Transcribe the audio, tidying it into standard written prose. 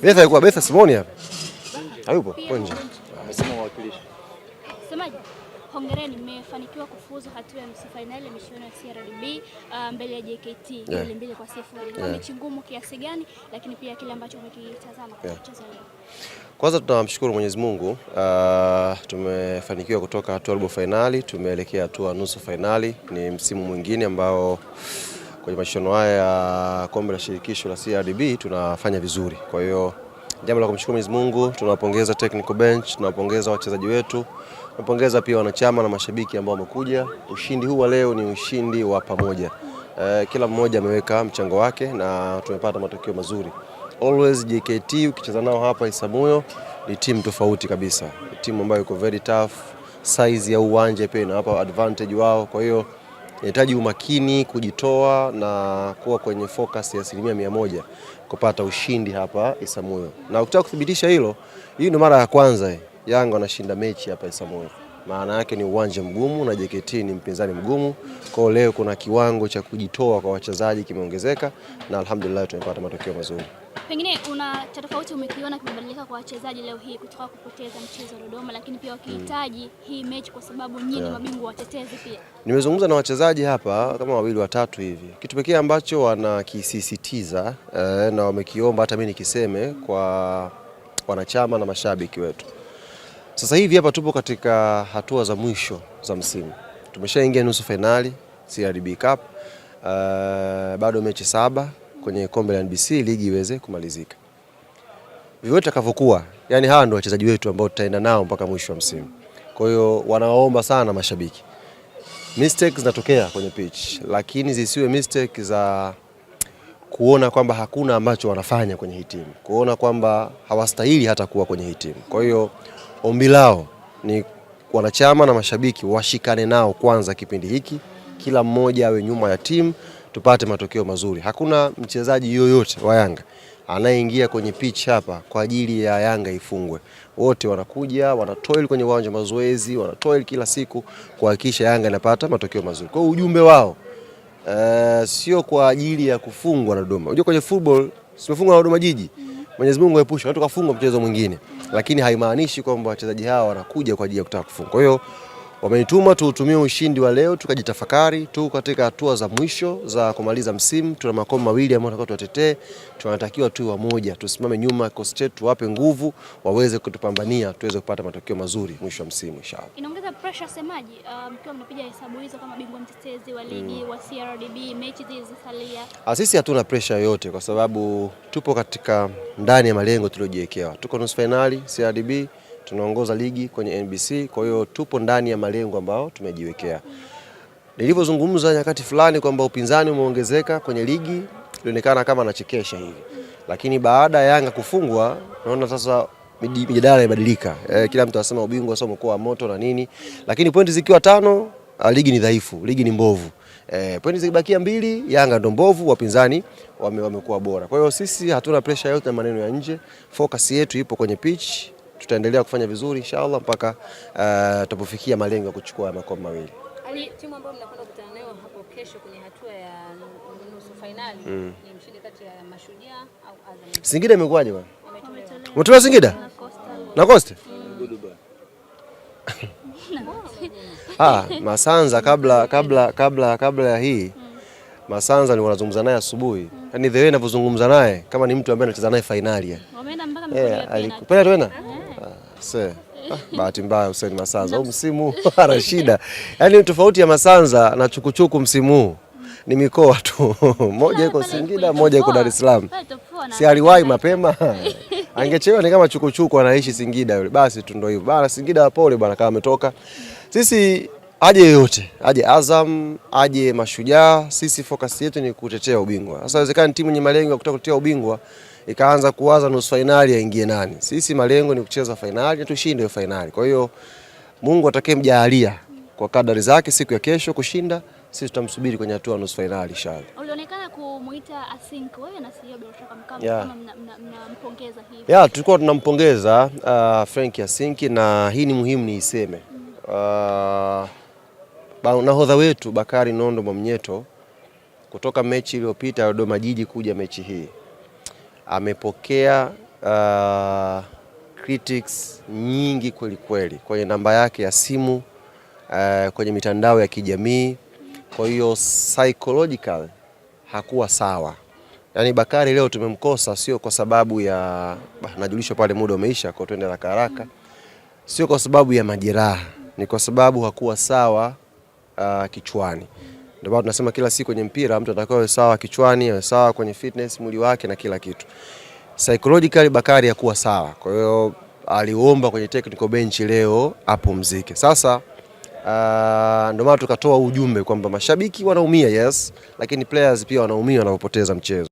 Betha yuko, Betha Simoni hapa. Hayupo? Nje. Amesema mwakilishi. Semaji, hongereni, mmefanikiwa kufuzu hatua ya nusu fainali ya michuano ya CRDB mbele ya JKT goli 2-0. Ilikuwa mechi ngumu kiasi gani, lakini pia kile ambacho umekitazama katika mchezo leo? Kwanza tunamshukuru Mwenyezi Mungu, tumefanikiwa kutoka hatua robo fainali, tumeelekea hatua nusu fainali. Ni msimu mwingine ambao kwenye mashindano haya ya kombe la shirikisho la CRDB tunafanya vizuri. Kwa hiyo jambo la kumshukuru Mwenyezi Mungu, tunawapongeza technical bench, tunawapongeza wachezaji wetu, tunapongeza pia wanachama na mashabiki ambao wamekuja. Ushindi huu wa leo ni ushindi wa pamoja. Kila mmoja ameweka mchango wake na tumepata matokeo mazuri. Always JKT ukicheza nao hapa Isamuyo ni timu tofauti kabisa, ni timu ambayo iko very tough, size ya uwanja pia inawapa advantage wao. Kwa hiyo inahitaji umakini, kujitoa na kuwa kwenye focus ya 100% kupata ushindi hapa Isamuyo. Na ukitaka kuthibitisha hilo, hii ndio mara ya kwanza Yanga wanashinda mechi hapa Isamuyo. Maana yake ni uwanja mgumu na JKT ni mpinzani mgumu. Kwa hiyo leo kuna kiwango cha kujitoa kwa wachezaji kimeongezeka na alhamdulillah tumepata matokeo mazuri. Pengine una cha tofauti umekiona kimebadilika kwa wachezaji leo hii kutoka kupoteza mchezo wa Dodoma, lakini pia wakihitaji hii mechi kwa sababu nyinyi ni mabingwa watetezi pia. Nimezungumza na wachezaji hapa kama wawili watatu hivi. Kitu pekee ambacho wanakisisitiza na wamekiomba hata mimi nikiseme kwa wanachama na mashabiki wetu. Sasa hivi hapa tupo katika hatua za mwisho za msimu. Tumeshaingia nusu fainali CRDB Cup. Bado mechi 7 kwenye kombe la NBC ligi iweze kumalizika. Vyovyote itakavyokuwa, yani hawa ndio wachezaji wetu ambao tutaenda nao mpaka mwisho wa msimu. Kwa hiyo wanawaomba sana mashabiki. Mistakes zinatokea kwenye pitch, lakini zisiwe mistake za kuona kwamba hakuna ambacho wanafanya kwenye hii timu, kuona kwamba hawastahili hata kuwa kwenye hii timu. Kwa hiyo ombi lao ni wanachama na mashabiki washikane nao kwanza kipindi hiki, kila mmoja awe nyuma ya timu tupate matokeo mazuri. Hakuna mchezaji yoyote wa Yanga anayeingia kwenye pitch hapa kwa ajili ya Yanga ifungwe. Wote wanakuja, wanatoil kwenye uwanja wa mazoezi, wanatoil kila siku kuhakikisha Yanga inapata matokeo mazuri. Kwa hiyo ujumbe wao sio kwa ajili ya kufungwa na Dodoma. Unajua kwenye football simefungwa na Dodoma Jiji. Mwenyezi Mungu aepushe watu kafungwa mchezo mwingine, lakini haimaanishi kwamba wachezaji hawa wanakuja kwa ajili ya kutaka kufungwa. Kwa hiyo wamenituma tuutumie ushindi wa leo tukajitafakari tu katika hatua za mwisho za kumaliza msimu. Tuna makombe mawili ambayo tunataka tuwatetee, tunatakiwa tu wamoja, tusimame nyuma kikosi chetu, tuwape nguvu waweze kutupambania tuweze kupata matokeo mazuri mwisho wa msimu inshallah. Inaongeza pressure semaji, mkiwa mnapiga hesabu hizo kama bingwa mtetezi wa ligi wa CRDB, mechi zilizosalia. Sisi hatuna pressure yoyote kwa sababu tupo katika ndani ya malengo tuliojiwekewa. Tuko nusu finali CRDB, tunaongoza ligi kwenye NBC, kwa hiyo tupo ndani ya malengo ambayo tumejiwekea. Nilivyozungumza nyakati fulani kwamba upinzani umeongezeka kwenye ligi, ilionekana kama anachekesha hivi, lakini baada ya Yanga kufungwa naona sasa mijadala imebadilika. Kila mtu anasema ubingwa sasa umekuwa moto na nini, lakini pointi zikiwa 5 ligi ni dhaifu, ligi ni mbovu. Pointi zikibakia 2 Yanga ndo mbovu, wapinzani wamekuwa bora. Kwa hiyo sisi hatuna pressure yote na maneno ya nje, focus yetu ipo kwenye pitch. Tutaendelea kufanya vizuri inshallah mpaka tutapofikia malengo ya kuchukua makombe mawili. Timu ambayo mnakwenda kukutana nayo hapo kesho kwenye hatua ya nusu finali ni mshindi kati ya Mashujaa au Azam. Singida imekuwaje bwana? Umetolewa Singida? Na Coast? Masanza kabla ya hii Masanza nilikuwa nazungumza naye asubuhi. Yaani the way ninavyozungumza naye kama ni mtu ambaye anacheza naye finali. Wameenda mpaka mikono ya penalty. Penalty tena? Bahati mbaya Hussein Masanza. Huu msimu ana shida. Yaani tofauti ya Masanza na Chukuchuku msimu huu ni mikoa tu. Moja iko Singida, moja iko Dar es Salaam. Si aliwahi mapema. Angechelewa ni kama Chukuchuku anaishi Singida yule. Basi tu ndio hivyo. Bana Singida pole bana kama ametoka. Sisi aje yoyote, aje Azam, aje Mashujaa, sisi focus yetu ni kutetea ubingwa. Sasa inawezekana timu yenye malengo ya kutaka kutetea ubingwa ikaanza kuwaza nusu finali aingie nani. Sisi malengo ni kucheza finali na tushinde hiyo finali. Kwa hiyo Mungu atakayemjalia kwa kadari zake siku ya kesho kushinda, sisi tutamsubiri kwenye hatua nusu finali inshallah. Ulionekana kumuita Asink wewe na CEO bila shaka kama mnampongeza hivi. Tulikuwa tunampongeza Frank Asinki na hii ni muhimu niiseme. Nahodha wetu Bakari Nondo Mwamnyeto kutoka mechi iliyopita Dodoma Jiji kuja mechi hii amepokea Critics nyingi kweli kweli kwenye namba yake ya simu, kwenye mitandao ya kijamii. Kwa hiyo psychological hakuwa sawa. Yaani Bakari leo tumemkosa sio kwa sababu ya najulishwa pale muda umeisha, kwa twende haraka haraka, sio kwa sababu ya majeraha, ni kwa sababu hakuwa sawa kichwani. Ndio maana tunasema kila siku kwenye mpira mtu atakiwa awe sawa kichwani, awe sawa kwenye fitness, mwili wake na kila kitu. Psychologically Bakari hakuwa sawa, kwa hiyo aliomba kwenye technical bench leo apumzike. Sasa ndio maana tukatoa ujumbe kwamba mashabiki wanaumia, yes, lakini players pia wanaumia wanapopoteza mchezo.